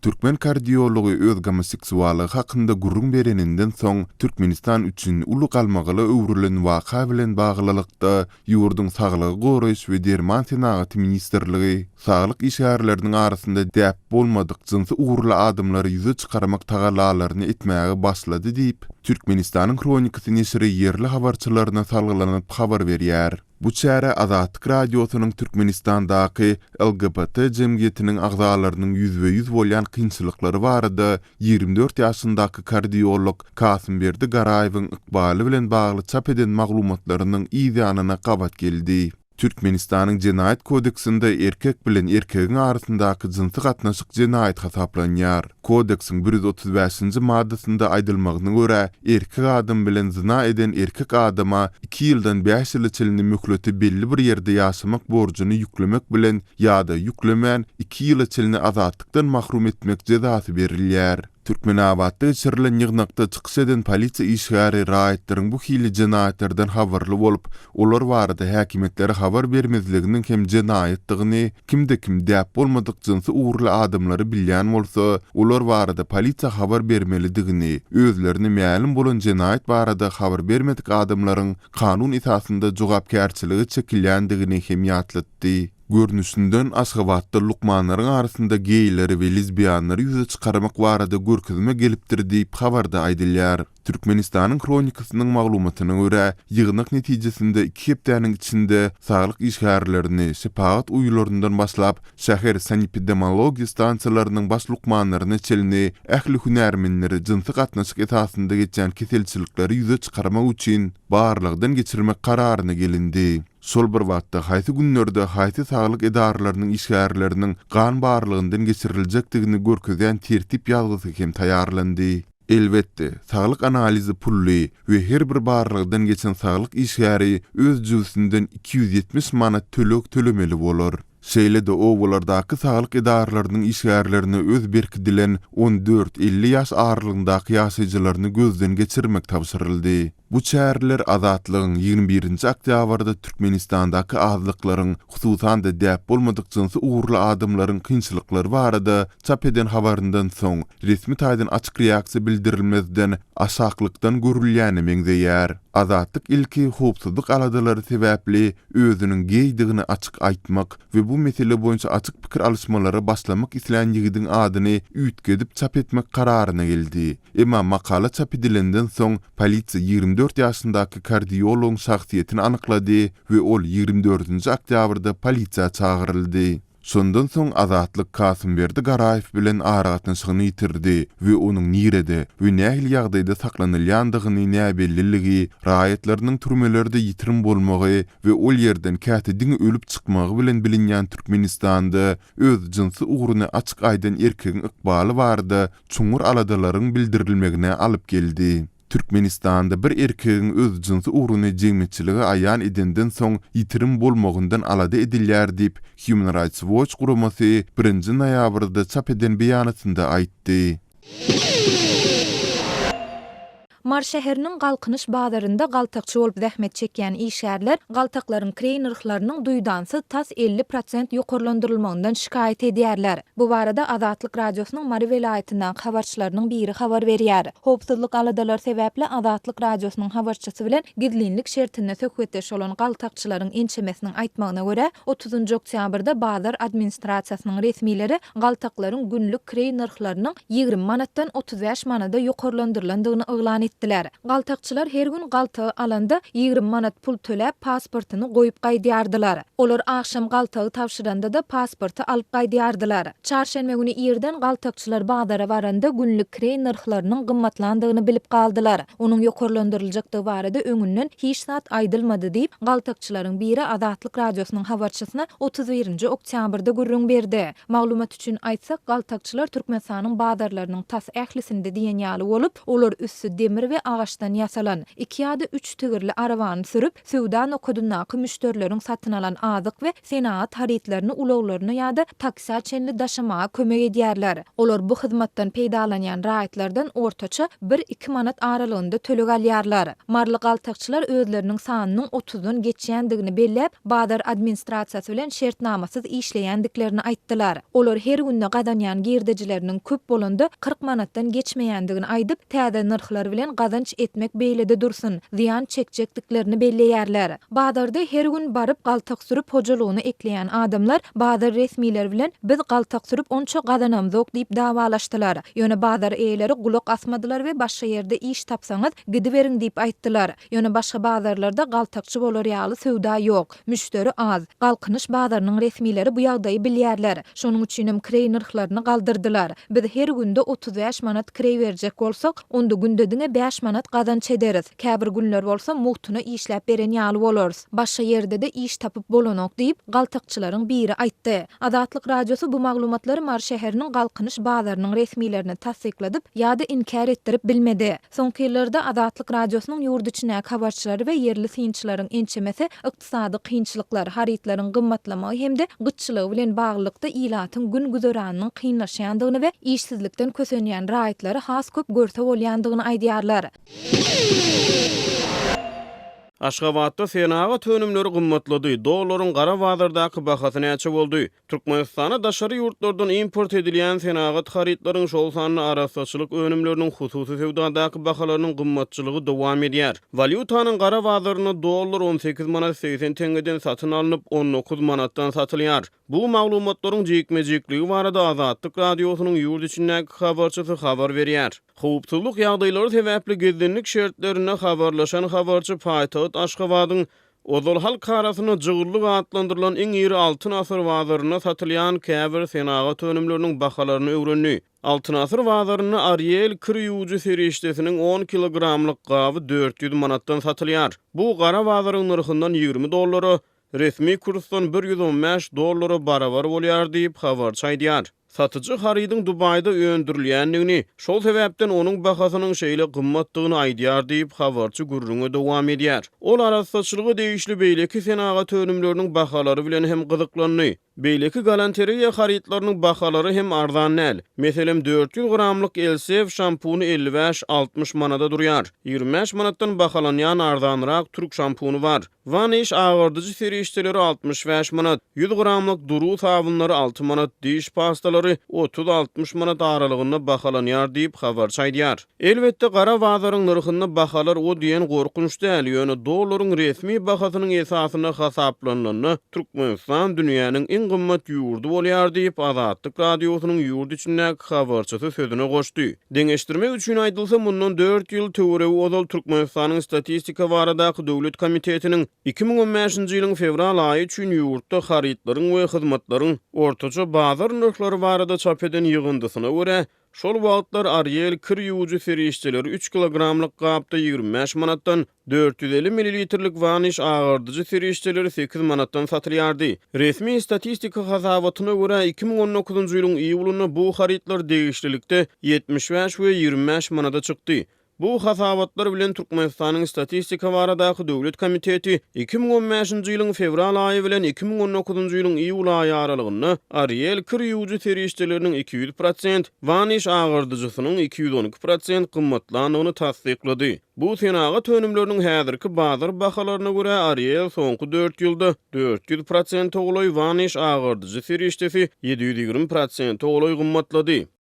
Türkmen kardiology öz gomoseksuallygy hakynda gürrüň bereninden soň, Türkmenistan üçin uly galmagala öwrülen waka bilen baglylykda, ýurduň Saglygy goraýyş we derman senagaty ministrligi saglyk işgärleriniň arasynda däp bolmadyk jynsy ugurly adamlary ýüze çykarmak tagallalaryny etmäge başlady diýip, Türkmenistanyň Hronikasy neşiri ýerli habarçylaryna salgylanyp habar berýär. Bu çäre Azatlyk Radiosynyň Türkmenistandaky LGBT jemgyýetiniň agzalarynyň ýüzbe-ýüz bolýan kynçylyklary barada 24 ýaşyndaky kardiolog Kasymberdi Garaýewiň ykbaly bilen bagly çap eden maglumatlarynyň yz ýanyna gabat geldi. Türkmenistanyň Jenaýat kodeksinde erkek bilen erkegiň arasyndaky jynsy gatnaşyk jenaýat hasaplanýar. Kodeksiň 135-nji maddasynda aýdylmagyna görä, erkek adam bilen zyna eden erkek adama iki ýyldan bäş ýyla çenli möhleti belli bir ýerde ýaşamak borjuny ýüklemek bilen ýa-da ýüklemän iki ýyla çenli azatlykdan mahrum etmek jezasy berilýär. Türkmenabatda geçirilen ýygnakda çykyş eden polisiýa işgäri raýatlaryň bu hili jenaýatlardan habarly bolup, olar barada häkimiýetlere habar bermezliginiň hem jenaýatdygyny, kimde-kim däp bolmadyk jynsy ugurly adamlary bilýän bolsa, olar barada polisiýa habar bermelidigini, özlerine mälim bolan jenaýat barada habar bermedik adamlaryň kanun esasynda jogapkärçilige çekilýändigini hem ýatlatdy. Görnüşinden, Aşgabatda lukmanlaryň arasynda geýleri we lezbiýanlary ýüze çykarmak barada görkezme gelipdir diýip, habarda aýdylýar. Türkmenistanyň Hronikasynyň maglumatyna görä, ýygnak netijesinde iki hepdäniň içinde saglyk işgärlerini, şepagat uýalaryndan başlap, şäher sanepidemologiýa stansiýalarynyň baş lukmanlaryna çenli ähli hünärmenleri jynsy gatnaşyk esasynda geçýän keselçilikleri ýüze çykarmak üçin barlagdan geçirmek kararyna gelindi. Şol bir wagtda, haýsy günlerde haýsy saglyk edaralarynyň işgärleriniň gan barlagyndan geçiriljekdigini görkezýän tertip ýazgysy hem taýýarlandy. Elbetde, saglyk analizi pully we her bir barlagdan geçen saglyk işgäri öz jübüsinden 270 manat töleg tölemeli bolar. Şeýle-de obalardaky saglyk edaralarynyň işgärlerine öz berkidilen on dört, 50 ýaş aralygyndaky ýaşaýjylaryny gözden geçirmek tabşyryldy. Bu çäreler Azatlygyň 21-nji oktýabrda Türkmenistandaky azlyklaryň, hususan-da däp bolmadyk jynsy ugurly adamlaryň kynçylyklary barada çap eden habaryndan soň, resmi taýdan açyk reaksiýa bildirilmezden, aşaklykdan görülýäne meňzeýär. Azatlyk ilki howpsuzlyk aladalary sebäpli özüniň geýdigini açyk aýtmak we bu mesele boýunça açyk pikir alyşmalara başlamak islän ýigidiň adyny üýtgedip çap etmek kararyna geldi. Emma makala çap edilenden soň, polisiýa 24 ýaşyndaky kardiologyň şahsyýetini anyklady we ol 24-nji oktýabrda polisiýa çagyryldy. Şondan soň Azatlyk Kasymberdi Garaýew bilen aragatnaşygyny ýitirdi we onuň nirede we nähili ýagdaýda saklanylýandygyny näbelliligi, raýatlarynyň türmelerde ýitirim bolmagy we ol ýerden käte diňe ölüp çykmagy bilen bilinýän Türkmenistanda öz jynsy ugruny açyk aýdan erkegiň ykbaly barada çuňňur aladalaryň bildirilmegine alyp geldi. Türkmenistanda bir erkegiň öz jynsy ugruny jemgyýetçilige aýan edenden soň ýitirim bolmagyndan alada edilýär diýip, Human Rights Watch guramasy birinji noýabrda çap eden beýanatynda aýtdy. Mary şäheriniň Galkynyş bazarynda galtakçy bolup zähmet çekýän işgärler galtaklaryň kireý nyrhlarynyň duýdansyz tas 50 prosent ýokarlandyrylmagyndan şikaýat edýärler. Bu barada Azatlyk Radiosynyň Mary welaýatyndaky habarçylarynyň biri habar berýär. Howpsuzlyk aladalary sebäpli Azatlyk Radiosynyň habarçysy bilen gizlinlik şertinde söhbetdeş bolan galtakçylaryň ençemesiniň aýtmagyna görä, otuzynjy oktýabrda bazar administrasiýasynyň resmileri galtaklaryň günlük kireý nyrhlarynyň 20 manatdan 35 manada ýokarlandyrylandygyny yglan etdiler. Galtakçylar her gün galtagy alanda 20 manat pul töläp, pasportyny goýup gaýdýardylar. Olar agşam galtagy tabşyranda-da pasporty alyp gaýdýardylar. Çarşenbe güni irden galtakçylar bazara baranda günlük kireý nyrhlarynyň gymmatlandygyny bilip galdylar. Onuň ýokarlandyryljakdygy barada öňünden hiç zat aýdylmady diýip, galtakçylaryň biri Azatlyk Radiosynyň habarçysyna 31-nji oktýabrda gürrüň berdi. Maglumat üçin aýtsak, galtakçylar Türkmenistanyň bazarlarynyň tas ählisinde diýen ýaly bolup, olar üsti demir. demir we agaçdan ýasalan, iki ýa-da üç tigirli arabany sürüp, söwda nokadyndaky müşderileriň satyn alan azyk we senagat harytlaryny ulaglaryna ýa-da taksä çenli daşamaga kömek edýärler. Olar bu hyzmatdan peýdalanýan raýatlardan ortaça bir-iki manat aralygynda töleg alýarlar. Maryly galtakçylar özleriniň sanynyň otuzdan geçýändigini belläp, bazar administrasiýasy bilen şertnamasyz işleýändiklerini aýtdylar. Olar her günde gazanýan girdejileriniň köp bolanda 40 manatdan geçmeýändigini aýdyp, täze nyrhlar bilen gazanç etmek beýlede dursun, zyýan çekjekdiklerini belleýärler. Bazarda her gün baryp galtak sürüp hojalygyny ekleýän adamlar bazar resmileri bilen biz galtak sürüp onça gazanamzok diýip dawalaşdylar. Ýöne bazar eýeleri gulak asmadylar we başga ýerde iş tapsaňyz gidiberiň diýip aýtdylar. Ýöne başga bazarlarda galtakçy bolar ýaly söwda ýok. Müşderi az. Galkynyş bazarynyň resmileri bu ýagdaýy bilýärler. Şonuň üçinem kireý nyrhlaryny galdyrdylar. Biz her günde 35 manat kireý berjek bolsak, onda günde diňe bäş manat gazanç ederis. Käbir günler bolsa mugtuna işläp beren ýaly bolarys. Başga ýerde-de iş tapyp bolanok diýip, galtakçylaryň biri aýtdy. Azatlyk Radiosy bu maglumatlary Mary şäheriniň Galkynyş bazarynyň resmilerine tassykladyp ýa-da inkär etdirip bilmedi. Soňky ýyllarda Azatlyk Radiosynyň ýurt içindäki habarçylary we ýerli synçylaryň ençemesi ykdysady kynçylyklar, harytlaryň gymmatlamagy hem-de gytçylygy bilen baglylykda ilatyň gün-güzeranynyň kynlaşýandygyny we işsizlikden kösenýän raýatlary has köp görse bolýandygyny aýdýarlar. Aşgabatda senagat önümleri gymmatlady, dollaryň gara bazardaky bahasy näçe boldy? Türkmenistana daşary ýurtlardan import edilýän senagat harytlaryň, şol sanda arassaçylyk önümleriniň hususy söwdadaky bahalarynyň gymmatçylygy dowam edýär. Walýutanyň gara bazarynda dollar 18 manat 80 teňňeden satyn alnyp, 19 manatdan satylýar. Bu maglumatlaryň jikme-jikligi barada Azatlyk Radiosynyň ýurt içindäki habarçysy habar berýär. Howpsuzlyk ýagdaýlary sebäpli gizlinlik şertlerinde habarlaşan habarçy paýtagt Aşgabadyň Ozal halk arasynda jygyllyk atlandyrylan iň iri Altyn asyr bazarynda satylýan käbir senagat önümleriniň bahalaryny öwrendi. Altyn asyr bazarynda Ariel kir ýuwujy serişdesiniň on kilogramlyk gaby 400 manatdan satylýar. Bu gara bazaryň nyrhyndan 20 dollara, resmi kursdan 115 dollara barabar bolýar diýip, habarçy aýdýar. Satyjy harydyň Dubaýda öndürilýändigini, şol sebäpden onuň bahasynyň şeýle gymmatdygyny aýdýar diýip, habarçy gürrüňe dowam edýär. Ol arassaçylyga degişli beýleki senagat önümleriniň bahalary bilen hem gyzyklandy. Beýleki galantereýa harytlarynyň bahalary hem arzan däl. Meselem, 400 gramlyk Elsef şampuny 55-60 manada durýar. 25 manatdan bahalanýan arzanrak türk şampuny bar. Vanish agardyjy serişdeleri 65 manat, 100 gramlyk Duru sabynlary 6 manat, diş pastalary 30-60 manat aralygynda bahalanýar diýip, habarçy aýdýar. Elbetde, gara bazaryň nyrhynda bahalar o diýen gorkunç däl, ýöne dollaryň resmi bahasynyň esasynda hasaplanylanda, Türkmenistan dünýäniň iň gymmat ýurdy bolýar diýip, Azatlyk Radiosynyň ýurt içindäki habarçysy sözüne goşdy. Deňeşdirmek üçin aýdylsa, mundan dört ýyl töweregi ozal Türkmenistanyň Statistika baradaky döwlet komitetiniň 2015-nji ýylyň fewral aýy üçin ýurtda harytlaryň we hyzmatlaryň ortaça bazar nyrhlary barada çap eden ýygyndysyna görä, şol wagtlar Ariel kir ýuwujy serişdeleri üç kilogramlyk gapda 25 manatdan, 450 millilitrlik Vanish agardyjy serişdeleri 8 manatdan satylýardy. Resmi statistika hasabatyna görä, 2019-njy ýylyň iýulynda bu harytlar degişlilikde 75 we 25 manada çykdy. Bu hasabatlar bilen Türkmenistanyň Statistika baradaky döwlet komiteti 2015-nji ýylyň fewral aýy bilen 2019-njy ýylyň iýul aýy aralygynda Ariel kir ýuwujy serişdeleriniň 200 prosent, Vanish agardyjysynyň 212 prosent gymmatlandygyny tassyklady. Bu senagat önümleriniň häzirki bazar bahalaryna görä, Ariel soňky dört ýylda 400 prosente golaý, Vanish agardyjy serişdesi 720 prosente golaý gymmatlady.